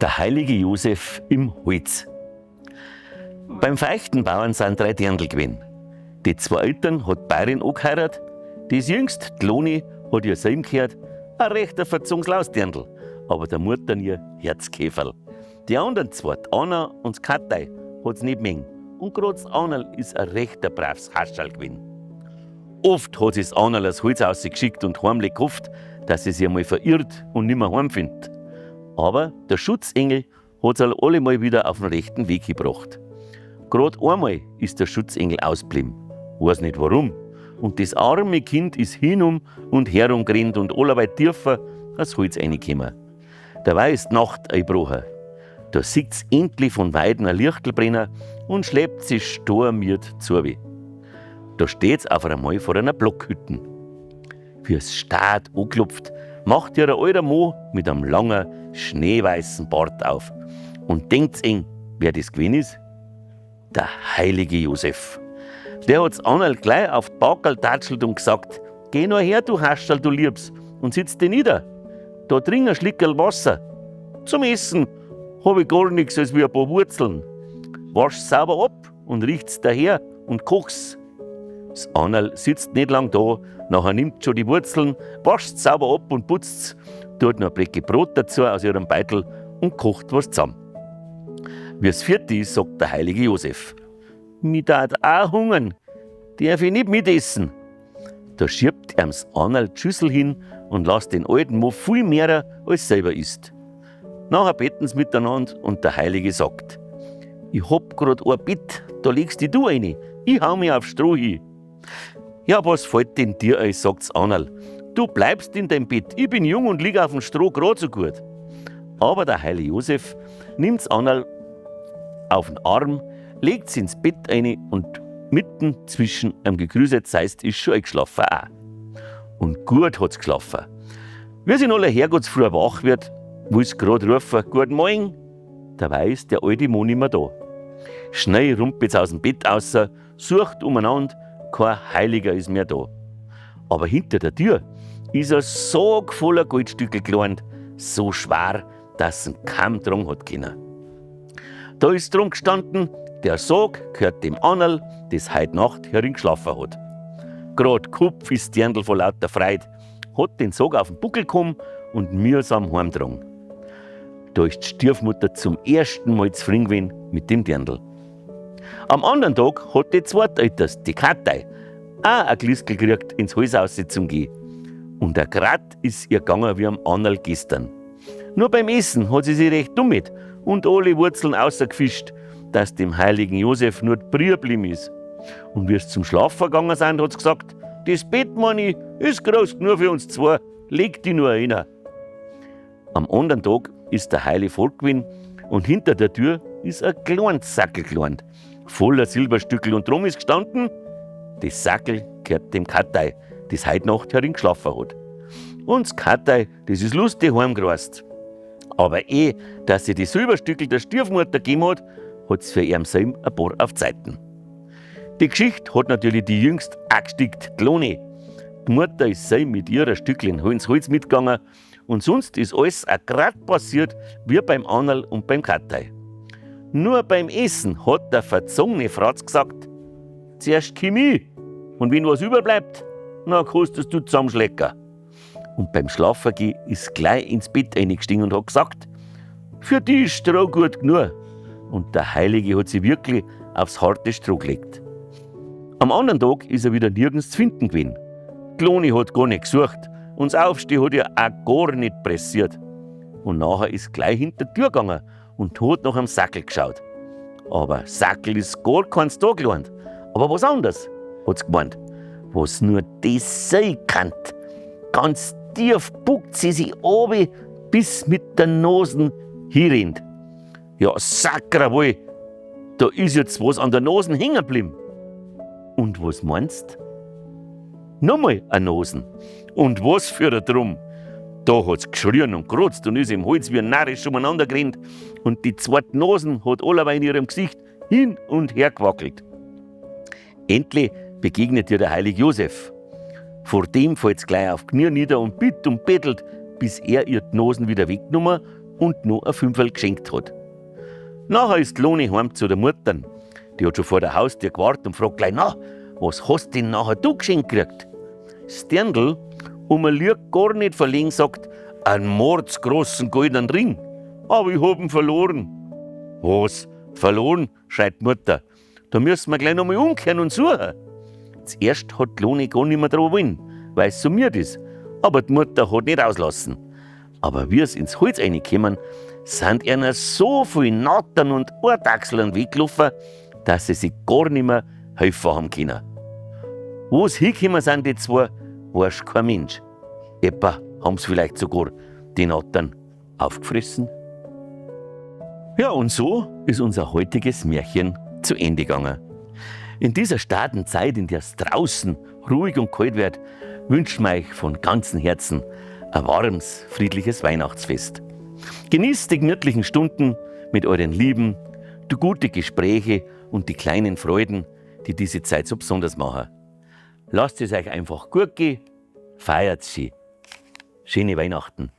Der heilige Josef im Holz. Beim feichten Bauern sind drei Dirndl gewesen. Die zwei Eltern hat Bayrin angeheiratet, das jüngst, die Loni, hat ihr selben gehört, ein rechter verzogenes Lausdirndl, aber der Mutter ihr Herzkäferl. Die anderen zwei, die Anna und das Katei, hat's nicht mengen. Und grad das Annerl ist ein rechter braves Hascherl gewesen. Oft hat sie's Annerl das Holz ausgeschickt und heimlich gehofft, dass sie sich einmal verirrt und nimmer heimfindet. Aber der Schutzengel hat's allemal wieder auf den rechten Weg gebracht. Grad einmal ist der Schutzengel ausblieben. Weiß nicht warum. Und das arme Kind ist hinum und herum gerannt und allerweil tiefer als Holz reingekommen. Dabei ist die Nacht eingebrochen. Da sieht's endlich von Weiden ein Lichtel brennen und schleppt sich stormiert zu. Da steht's auf einmal vor einer Blockhütte. Wie es stad anklopft, macht ihr ein alter Mann mit einem langen, schneeweißen Bart auf. Und denkt's eng, wer das gewesen ist? Der heilige Josef. Der hat's Annerl gleich auf die Backerl tatschelt und gesagt: Geh nur her, du Hascherl, du Liebs, und sitz dich nieder. Da trink ein Schlickerl Wasser. Zum Essen hab ich gar nix als wie ein paar Wurzeln. Wasch's sauber ab und richt's daher und koch's. Das Annerl sitzt nicht lang da, nachher nimmt schon die Wurzeln, wascht's sauber ab und putzt's, tut noch ein Blecke Brot dazu aus ihrem Beutel und kocht was zusammen. Wie's vierte ist, sagt der heilige Josef: Mi tat auch hungern, darf ich nicht mitessen? Da schiebt ihm's Annerl die Schüssel hin und lasst den alten Mo viel mehr als selber isst. Nachher beten's miteinander und der Heilige sagt: Ich hab grad ein Bett, da legst dich du rein, ich hau mich auf Stroh hin. Ja, was fällt denn dir ein, sagt's Annerl. Du bleibst in deinem Bett, ich bin jung und lieg auf dem Stroh grad so gut. Aber der heilige Josef nimmt's Annerl auf den Arm, legt's ins Bett rein und mitten zwischen am Gegrüßet seist ist schon eingeschlafen auch. Und gut hat's geschlafen. Wie sie in aller Herrgottsfrüh wach wird, will's grad rufen, Guten Morgen, dabei ist der alte Mann nimmer da. Schnell rumpelt's aus dem Bett außer, sucht umeinander, kein Heiliger ist mehr da. Aber hinter der Tür ist ein Sarg voller Goldstücke gelandet, so schwer, dass ihn kaum tragen hat können. Da ist drum gestanden, der Sarg gehört dem Annerl, das heut Nacht herin geschlafen hat. Grad Kopf ist Dirndl vor lauter Freud, hat den Sarg auf den Buckel gekommen und mühsam heimgetragen. Da ist die Stiefmutter zum ersten Mal zufrieden gewesen mit dem Dirndl. Am anderen Tag hat die zweitälteste, die Katei, auch ein Gliskel gekriegt, ins Haus raus zum Gehen. Und der Grat ist ihr gegangen wie am Annerl gestern. Nur beim Essen hat sie sich recht dummit und alle Wurzeln ausgefischt, dass dem heiligen Josef nur die Brühe blieben ist. Und wie es zum Schlafen gegangen sind, hat's gesagt: Das Bett, mein ich, ist groß genug für uns zwei, leg dich nur rein. Am anderen Tag ist der Heilige fortgewesen und hinter der Tür ist ein kleines Sackel gelandet, voller Silberstückel und drum ist gestanden, das Sackel gehört dem Katei, das heut Nacht herin geschlafen hat. Und das Katei, das ist lustig heimgereist. Aber eh, dass sie die Silberstückel der Stiefmutter gegeben hat, hat's für ihn selben ein paar auf Zeiten. Die Geschichte hat natürlich die jüngst auch gestickt, die Loni. Die Mutter ist selb mit ihrer Stückel ins Holz mitgegangen und sonst ist alles auch grad passiert wie beim Annerl und beim Katei. Nur beim Essen hat der verzogene Fratz gesagt: Zuerst komm ich und wenn was überbleibt, na kannst du zusammenschlecken. Und beim Schlafengehen ist gleich ins Bett eingestiegen und hat gesagt: Für die ist Stroh gut genug. Und der Heilige hat sich wirklich aufs harte Stroh gelegt. Am anderen Tag ist er wieder nirgends zu finden gewesen. Die Loni hat gar nicht gesucht und das Aufstehen hat ihr auch gar nicht pressiert. Und nachher ist gleich hinter die Tür gegangen und hat nach einem Sackel geschaut. Aber Sackel ist gar keins da gelandet. Aber was anderes, hat's gemeint. Was nur das sein kann. Ganz tief buckt sie sich obi, bis mit der Nosen hinrennt. Ja, sacrawohl, da ist jetzt was an der Nosen hängen geblieben. Und was meinst? Nochmal a Nosen. Und was für ein Drum. Da hat's geschrien und gerotzt und ist im Holz wie narrisch umeinander gerannt. Und die zweite Nosen hat allerweil in ihrem Gesicht hin und her gewackelt. Endlich begegnet ihr der heilige Josef. Vor dem fällt's gleich auf Knie nieder und bittet und bettelt, bis er ihr die Nosen wieder weggenommen und no a Fünferl geschenkt hat. Nachher ist d'Loni heim zu der Muttern. Die hat schon vor der Haustür gewartet und fragt gleich nach, was hast denn nachher du geschenkt gekriegt? S Dirndl, und man lügt gar nicht verlegen, sagt, einen mordsgroßen goldenen Ring. Aber ich hab ihn verloren. Was? Verloren? Schreit die Mutter. Da müssen wir gleich nochmal umkehren und suchen. Zuerst hat die Loni gar nicht mehr dran wollen, weil es so müde ist. Aber die Mutter hat nicht auslassen. Aber wie es ins Holz reingekommen, sind ihnen so viel Nattern und Ohrtachseln weggelaufen, dass sie sich gar nicht mehr helfen haben können. Wo sie hingekommen sind, die zwei, weiß kein Mensch. Etwa haben sie vielleicht sogar die Nattern aufgefressen. Ja, und so ist unser heutiges Märchen zu Ende gegangen. In dieser starken Zeit, in der es draußen ruhig und kalt wird, wünschen wir euch von ganzem Herzen ein warmes, friedliches Weihnachtsfest. Genießt die gemütlichen Stunden mit euren Lieben, die gute Gespräche und die kleinen Freuden, die diese Zeit so besonders machen. Lasst es euch einfach gut gehen, feiert sie. Schöne Weihnachten.